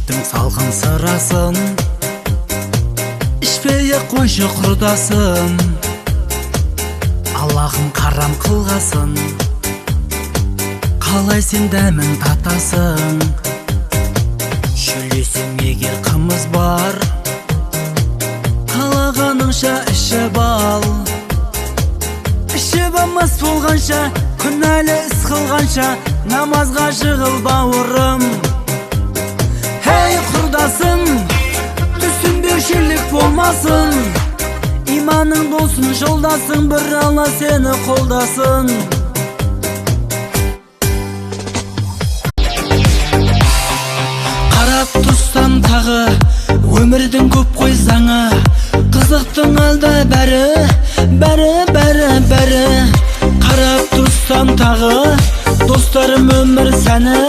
Мешіттің салқын сырасын ішпей-ақ қойшы, құрдасым. Аллахым қарам қылғасын, қалай сен дәмін татасың? Шөлдесең егер, қымыз бар, қалағаныңша ішіп ал. Ішіп мас болғанша, күнәлі іс қылғанша, намазға жығыл, бауырым. Ей, құрдасым, түсінбеушілік болмасын, иманың болсын жолдасың, бір Алла сені қолдасын. Қарап тұрсам тағы, өмірдің көп қой заңы, қызықтың алда бәрі, бәрі, бәрі, бәрі. Қарап тұрсам тағы, достарым, өмір сәні.